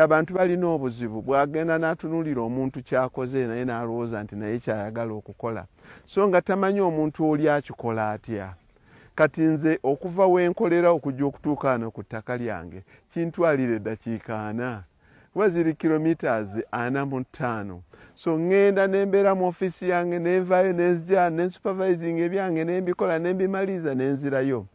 Abantu balina obuzibu, bw'agenda n'atunuulira omuntu ky'akoze, naye n'alowooza nti naye kyayagala okukola, so nga tamanyi omuntu oli akikola atya. Kati nze okuva wenkolera okujja okutuuka wano ku ttaka lyange kintwalira eddakiika 40, kuba ziri kilometers 45. So ŋŋenda nembeera mu ofiisi yange, nenvaayo, nenzija, nensupervising ebyange, nembikola, nembimaliriza, nenzirayo.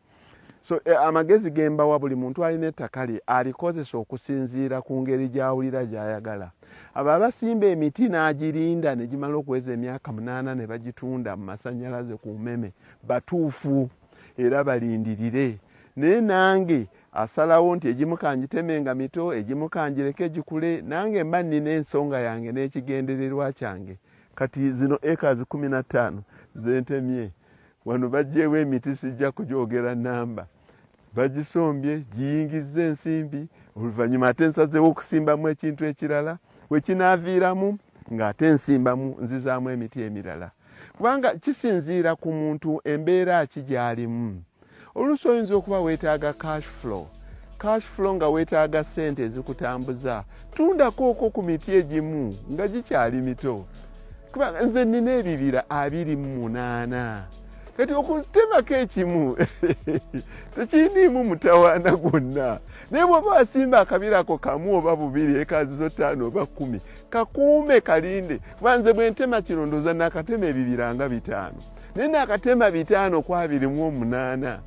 So amagezi gembawa buli muntu alina ettaka lye, alikozesa okusinziira ku ngeri gy'awulira gy'ayagala. Abo abasimba emiti n'agirinda ne gimala okuweza emyaka 8 ne bagitunda mu masannyalaze ku umeme batuufu, era balindirire. Naye nange asalawo nti egimu kangiteme nga mito, egimu kangireke gikule, nange mba nnina ensonga yange n'ekigendererwa kyange. Kati zino acres 15 zentemye wano, baggyewo emiti, sijja kugyogera namba, bagisombye, giyingizza ensimbi. Oluvannyuma ate nsazeewo okusimbamu ekintu ekirala, wekinaaviiramu ng'ate nsimbamu, nzizaamu emiti emirala, kubanga kisinziira ku muntu embeera ki gy'alimu. Oluusi oyinza okuba weetaaga cash flow, cash flow nga weetaaga ssente ezikutambuza, tundakooko ku miti egimu nga gikyali mito, kubanga nze nina ebibira 28. Kati okutemako ekimu tekiriimu mutawaana gwonna, naye bw'oba wasimba akabirako kamu oba bubiri, ekazizo 5 oba 10, kakuume, kalinde, kuba nze bwe ntema kino ndooza nakatema ebibira nga bitaano, naye nakatema bitaano ku 28,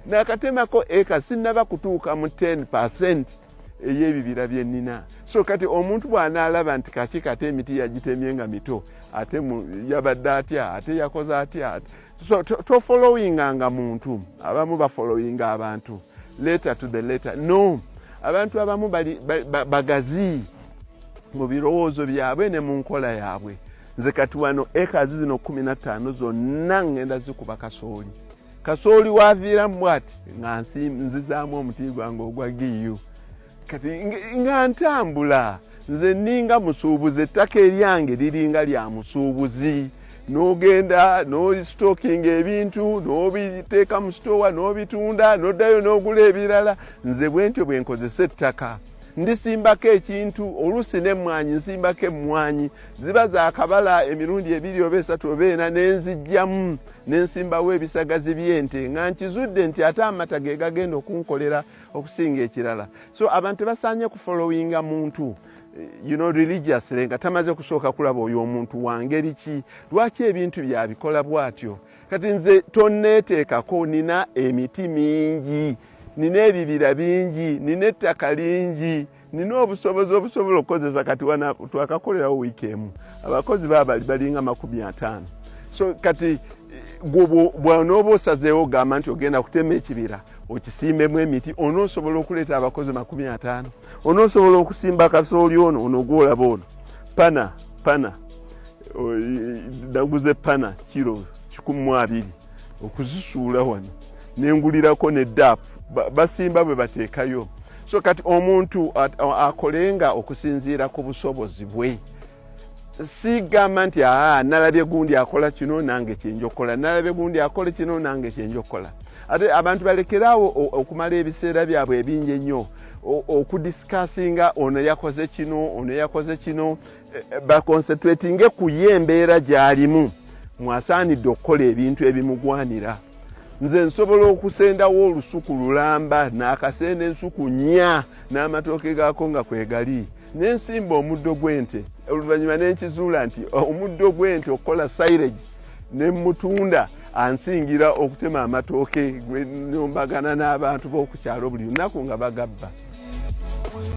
nakatemako eka sinnaba kutuuka mu 10% ey'ebibira bye nnina. So kati omuntu bw'anaalaba nti kaki kati emiti yagitemye nga mito, ate yabadde atya, ate yakoze atya? So tofollowinganga muntu. Abamu bafollowinga abantu letter to the letter. No, abantu abamu bali bagazi mu birowoozo byabwe ne mu nkola yaabwe. Nze kati wano ekazi zino 15 zonna ŋŋenda zikuba kasooli. Kasooli waviiramu bwati nga nzizaamu omuti gwange ogwa giyu. Kati nga ntambula, nze ninga musuubuzi, ettaka eryange liringa lya musuubuzi. N'ogenda n'ostockinga ebintu, n'obiteeka mu sitowa, n'obitunda, n'oddayo n'ogula ebirala. Nze bwe ntyo bwe nkozesa ettaka. Ndisimbako ekintu, oluusi n'emmwanyi nsimbako emmwanyi, ziba zakabala emirundi ebiri oba esatu oba ena, nenzijjamu nensimbawo ebisagazi by'ente, nga nkizudde nti ate amata ge gagenda okunkolera okusinga ekirala. So abantu tebasaanye kufollowinga muntu religiously nga tamaze kusooka kulaba oyo omuntu wangeri ki, lwaki ebintu byabikola bw'atyo. Kati nze tonneeteekako, nina emiti mingi, nina ebibira bingi, nina ettaka lingi, nina obusobozi obusobola okukozesa. Kati wana twakakolerawo wiiki emu, abakozi baabali balinga 50. So kati bw'onooba osazeewo ogamba nti ogenda kutema ekibira okisimbemu emiti, onoosobola okuleeta abakozi 50? Onoosobola okusimba kasooli ono ono gwolaba ono pana pana naguze pana kiro 120 okuzisuula wano, nengulirako ne DAP, basimba bwe bateekayo. So kati omuntu akolenga okusinziira ku busobozi bwe. Sigamba nti aa nalabye gundi akola kino, nange kyenja okukola, nalabye gundi akola kino, nange kyenja okukola. Ate abantu balekeraawo okumala ebiseera byabwe ebingi ennyo okudiscussinga ono yakoze kino, ono yakoze kino. Baconcentratinge ku ye embeera gy'alimu mwasaanidde okukola ebintu ebimugwanira. Nze nsobola okusendawo olusuku lulamba, naakasenda ensuku nnya n'amatooke gaako nga kwegali, nensimba omuddo gw'ente. Oluvannyuma nenkizuula nti omuddo gw'ente okukola silage nemutunda ansingira okutema amatooke, gwe nombagana n'abantu b'oku kyalo buli lunaku nga bagabba.